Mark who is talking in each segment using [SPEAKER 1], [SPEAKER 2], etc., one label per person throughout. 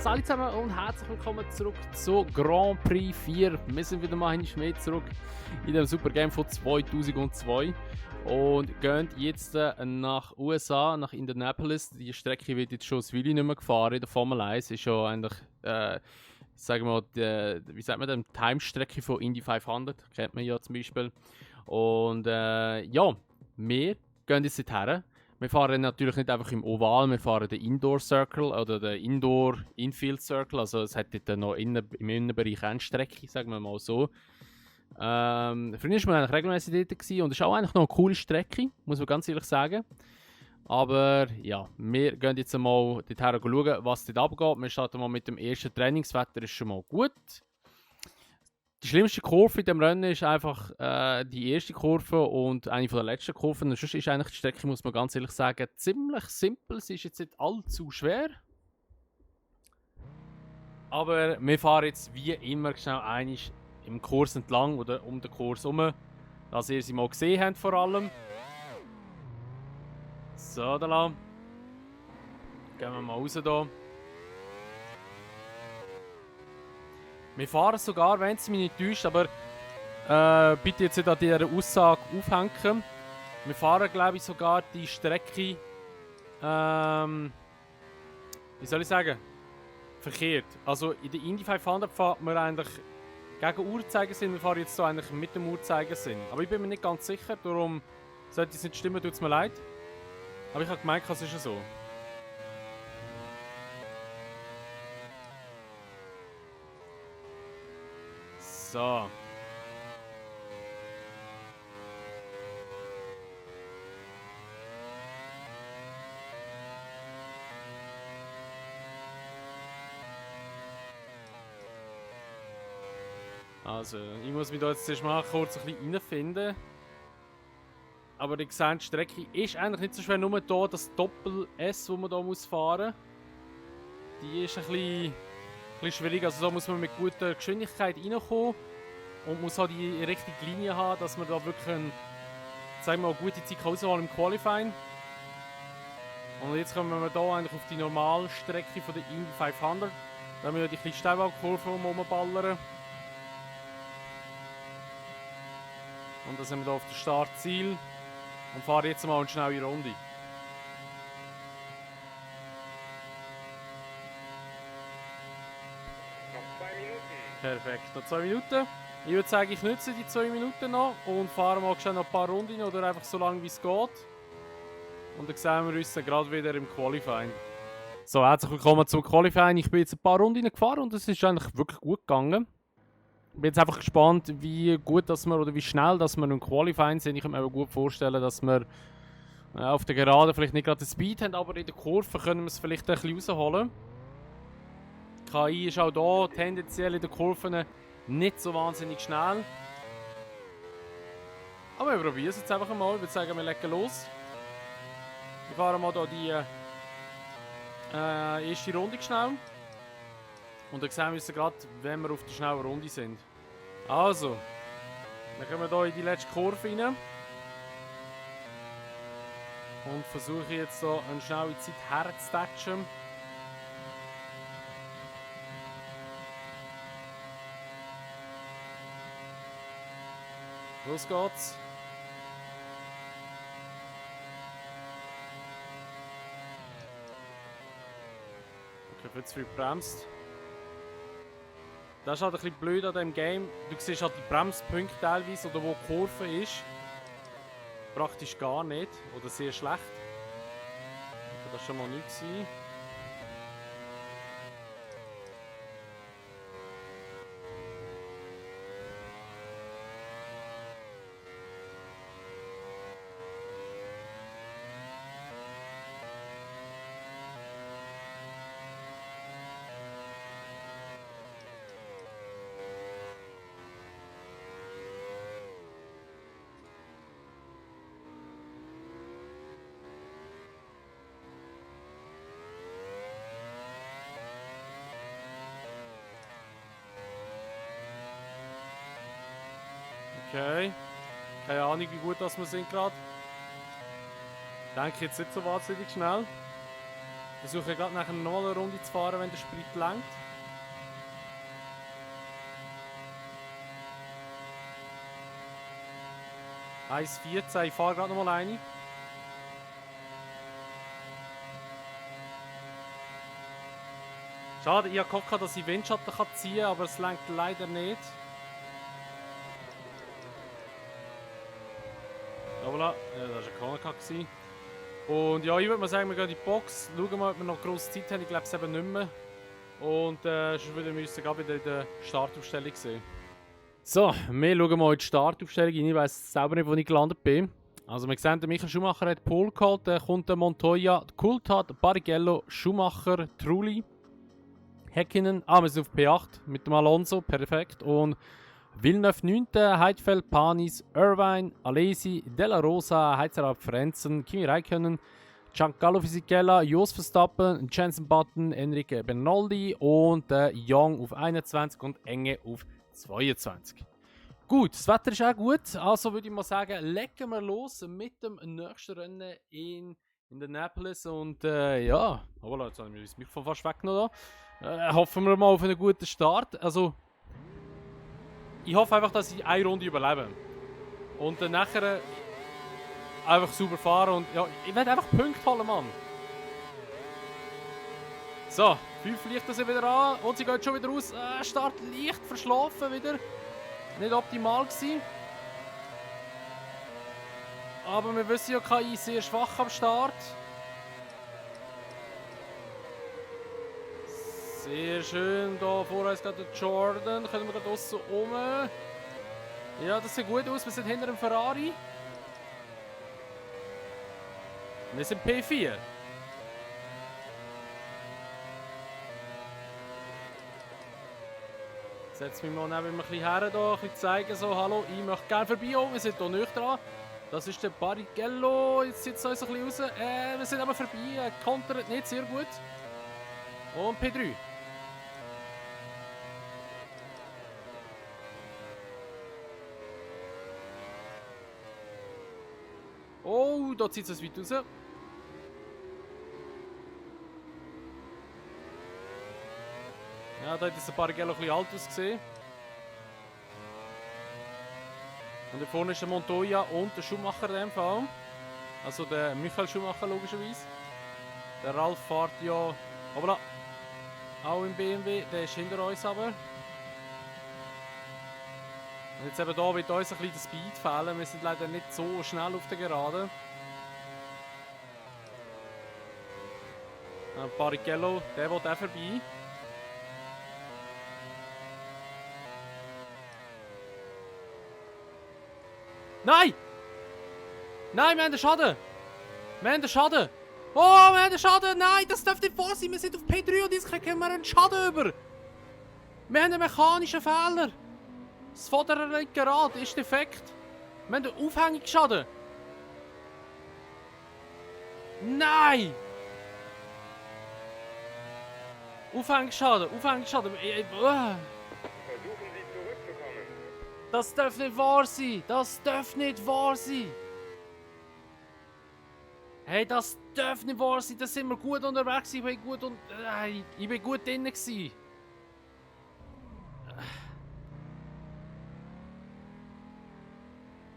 [SPEAKER 1] Hallo zusammen und herzlich willkommen zurück zu Grand Prix 4. Wir sind wieder mal mehr zurück in dem Super Game von 2002 und gehen jetzt nach USA, nach Indianapolis. Die Strecke wird jetzt schon ein Weile nicht mehr gefahren in der Formel 1. Ist schon eigentlich, sagen wir mal, wie sagt man, die Timestrecke von Indy 500, kennt man ja zum Beispiel. Und ja, wir gehen jetzt dorthin. Wir fahren natürlich nicht einfach im Oval, wir fahren den Indoor Circle oder den Indoor Infield Circle. Also es hat dort noch im Innenbereich Endstrecke, sagen wir mal so. Früher war man eigentlich regelmäßig dort gewesen, und es ist auch eigentlich noch eine coole Strecke, muss man ganz ehrlich sagen. Aber ja, wir gehen jetzt mal dorthin schauen, was dort abgeht. Wir starten mal mit dem ersten Trainingswetter, ist schon mal gut. Die schlimmste Kurve in dem Rennen ist einfach die erste Kurve und eine von der letzten Kurven. Sonst ist eigentlich die Strecke, muss man ganz ehrlich sagen, ziemlich simpel. Sie ist jetzt nicht allzu schwer. Aber wir fahren jetzt wie immer schnell einig im Kurs entlang oder um den Kurs herum, dass ihr sie mal gesehen habt vor allem. So, da lang. Gehen wir mal raus hier. Wir fahren sogar, wenn es mich nicht täuscht, aber bitte jetzt nicht an dieser Aussage aufhängen. Wir fahren, glaube ich, sogar die Strecke, wie soll ich sagen, verkehrt. Also in der Indy 500 fahren wir eigentlich gegen Uhrzeigersinn, wir fahren jetzt so eigentlich mit dem Uhrzeigersinn. Aber ich bin mir nicht ganz sicher, darum sollte es nicht stimmen, tut es mir leid. Aber ich habe gemeint, es ist ja so. So. Also, ich muss mich da jetzt erst mal kurz ein bisschen reinfinden. Aber die gesamte Strecke ist eigentlich nicht so schwer, nur hier das Doppel-S, das man hier fahren muss. Die ist ein bisschen schwierig, also da muss man mit guter Geschwindigkeit reinkommen und muss auch die richtige Linie haben, dass man da wirklich eine, sagen wir mal, gute Zeit rausholen im Qualifying. Und jetzt kommen wir hier eigentlich auf die Normalstrecke von der Indy 500. Da haben wir ja die kleine Steilwaldkurve rumballern. Und dann sind wir hier auf dem Startziel und fahren jetzt mal eine schnelle Runde. Perfekt, noch 2 Minuten. Ich würde sagen, ich nutze die 2 Minuten noch und fahre mal schnell noch ein paar Runden oder einfach so lange wie es geht. Und dann sehen wir uns dann gerade wieder im Qualifying. So, herzlich willkommen zum Qualifying. Ich bin jetzt ein paar Runden gefahren und es ist eigentlich wirklich gut gegangen. Ich bin jetzt einfach gespannt, wie gut dass wir oder wie schnell dass wir im Qualifying sind. Ich kann mir aber gut vorstellen, dass wir auf der Geraden vielleicht nicht gerade den Speed haben, aber in der Kurve können wir es vielleicht ein bisschen rausholen. Die KI ist auch hier tendenziell in den Kurven nicht so wahnsinnig schnell. Aber wir probieren es jetzt einfach mal. Ich würde sagen, wir legen los. Wir fahren mal hier die erste Runde schnell. Und dann sehen wir uns gerade, wenn wir auf der schnellen Runde sind. Also, dann kommen wir hier in die letzte Kurve rein. Und versuche jetzt hier eine schnelle Zeit herzutatschen. Los geht's. Okay, wird zu viel gebremst. Das ist halt ein bisschen blöd an diesem Game. Du siehst halt die Bremspunkte teilweise oder wo die Kurve ist. Praktisch gar nicht. Oder sehr schlecht. Das schon mal nicht sein. Okay. Keine Ahnung, wie gut das wir sind gerade. Denke jetzt nicht so wahnsinnig schnell. Versuche gerade nachher nochmal eine Runde zu fahren, wenn der Sprit langt. (1,14), ich fahre gerade nochmal eine. Schade, ich habe gehofft, dass ich Windschatten ziehen kann, aber es langt leider nicht. Voilà, ja, das war ein Corner. Und ja, ich würde mal sagen, wir gehen in die Box, schauen mal, ob wir noch grosse Zeit haben. Ich glaube es eben nicht mehr. Und sonst müssen wir wieder in der Startaufstellung sehen. So, wir schauen mal in die Startaufstellung. Ich weiß selber nicht, wo ich gelandet bin. Also wir sehen, der Michael Schumacher hat Pole geholt, dann kommt der Montoya, Coulthard, Barrichello, Schumacher, Trulli, Häkkinen, wir sind auf P8 mit dem Alonso, perfekt. Und Villeneuve 9., Heidfeld, Panis, Irvine, Alesi, Della Rosa, Heizerab, Frenzen, Kimi Räikkönen, Giancarlo Fisichella, Jos Verstappen, Jensen Button, Enrique Bernoldi und Young auf 21 und Enge auf 22. Gut, das Wetter ist auch gut, also würde ich mal sagen, legen wir los mit dem nächsten Rennen in Indianapolis und ja, aber jetzt haben wir das Mikrofon fast weggenommen. Hoffen wir mal auf einen guten Start. Also, ich hoffe einfach, dass ich eine Runde überlebe und dann nachher einfach sauber fahren und ja, ich werde einfach Punkte holen, Mann. So, 5 Lichter sind wieder an und sie geht schon wieder raus. Start leicht verschlafen wieder. Nicht optimal gewesen. Aber wir wissen ja, KI sehr schwach am Start. Sehr schön, da vorne ist gerade der Jordan. Können wir gerade aussen rum. Ja, das sieht gut aus, wir sind hinter dem Ferrari. Wir sind P4. Setz mich mal neben mir ein bisschen her, da, ein bisschen zeigen, so, hallo, ich möchte gerne vorbei, oh, wir sind hier nicht dran. Das ist der Barrichello, jetzt sieht es uns ein bisschen raus. Wir sind aber vorbei, er kontert nicht sehr gut. Und P3. Oh, da zieht es weit raus. Ja, da hat der Barrichello ein bisschen alt ausgesehen. Und da vorne ist der Montoya und der Schumacher in dem Fall. Also der Michael Schumacher logischerweise. Der Ralf fährt ja aber auch im BMW, der ist hinter uns aber. Und jetzt eben da wird uns ein bisschen der Speed fehlen. Wir sind leider nicht so schnell auf der Geraden. Barrichello, der will auch vorbei. Nein! Nein, wir haben den Schaden! Wir haben den Schaden! Oh, wir haben den Schaden! Nein, das darf nicht wahr sein! Wir sind auf P3 und jetzt kriegen wir einen Schaden über! Wir haben einen mechanischen Fehler! Das vorderliche Rad ist defekt! Wir haben einen Aufhängungsschaden! Nein! Aufhängungsschaden! Aufhängungsschaden! Das darf nicht wahr sein! Das darf nicht wahr sein! Hey, das darf nicht wahr sein! Da sind wir gut unterwegs, ich bin gut drin gewesen.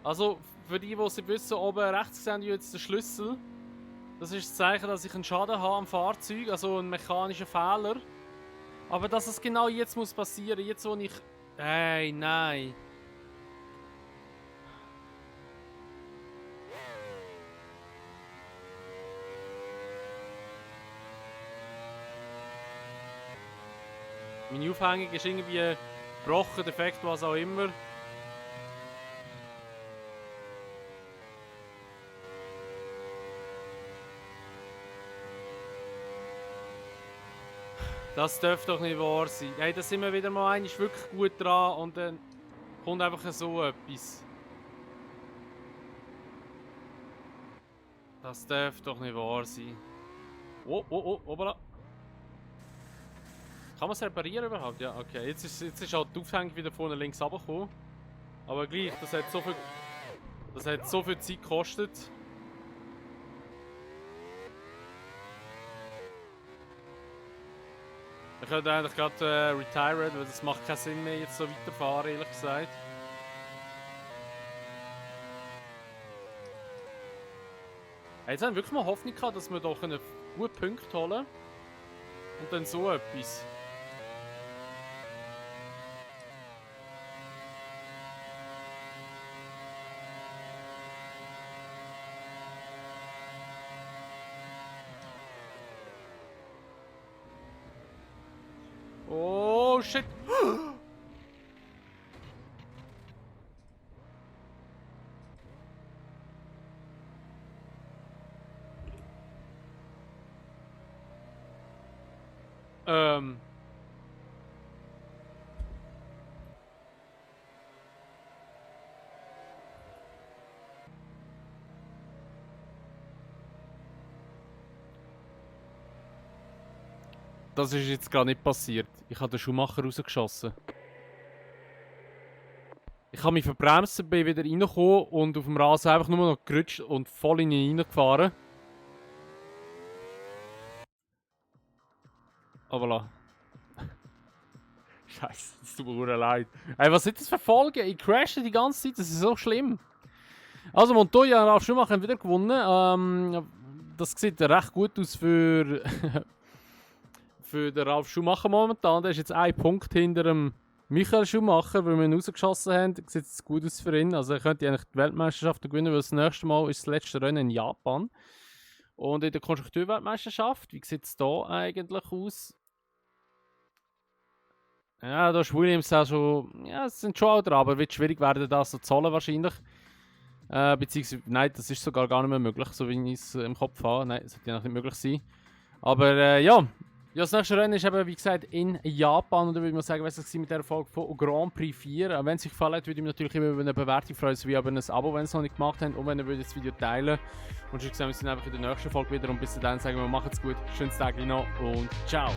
[SPEAKER 1] Also, für die es nicht wissen, oben rechts sehen wir jetzt den Schlüssel. Das ist das Zeichen, dass ich einen Schaden habe am Fahrzeug, also einen mechanischen Fehler. Aber dass es genau jetzt muss passieren, jetzt wo ich... Hey, nein! Meine Aufhängung ist irgendwie gebrochen, defekt, was auch immer. Das dürfte doch nicht wahr sein. Hey, da sind wir wieder mal eigentlich wirklich gut dran und dann kommt einfach so etwas. Das darf doch nicht wahr sein. Oh, obala. Kann man es reparieren überhaupt? Ja, okay. Jetzt ist halt die Aufhängung wieder vorne links runtergekommen. Aber gleich, das hat so viel Zeit gekostet. könnten eigentlich gerade retiren, weil das macht keinen Sinn mehr, jetzt so weiterfahren, ehrlich gesagt. Jetzt haben wir wirklich mal Hoffnung gehabt, dass wir doch einen guten Punkt holen. Und dann so etwas. Oh shit! Das ist jetzt gerade nicht passiert. Ich habe den Schuhmacher rausgeschossen. Ich habe mich verbremst, bin wieder reingekommen und auf dem Rasen einfach nur noch gerutscht und voll in ihn reingefahren. Oh voilà. Scheiße, das tut mir leid. Ey, was ist das für Folgen? Ich crashe die ganze Zeit, das ist so schlimm. Also Montoya und Ralf Schumacher haben wieder gewonnen. Das sieht recht gut aus für, für den Ralf Schumacher momentan. Der ist jetzt ein Punkt hinter dem Michael Schumacher, weil wir ihn rausgeschossen haben. Sieht es gut aus für ihn. Also er könnte eigentlich die Weltmeisterschaft gewinnen, weil das nächste Mal ist das letzte Rennen in Japan. Und in der Konstrukteurweltmeisterschaft, wie sieht es da eigentlich aus? Ja, da ist Williams auch schon. Ja, es sind schon auch dran, aber wird schwierig werden, das so zu zahlen wahrscheinlich. Beziehungsweise, nein, das ist sogar gar nicht mehr möglich, so wie ich es im Kopf habe. Nein, das sollte ja nicht möglich sein. Aber ja. Ja, das nächste Rennen ist eben, wie gesagt, in Japan. Und da würde ich mal sagen, was es mit der Folge von Grand Prix 4. Wenn es euch gefallen hat, würde ich mich natürlich immer über eine Bewertung freuen, sowie über ein Abo, wenn ihr es noch nicht gemacht habt. Und wenn ihr das Video teilen würdet. Und schon gesehen, wir sind einfach in der nächsten Folge wieder. Und bis dann sagen wir, macht's gut, schönes Tag noch und ciao.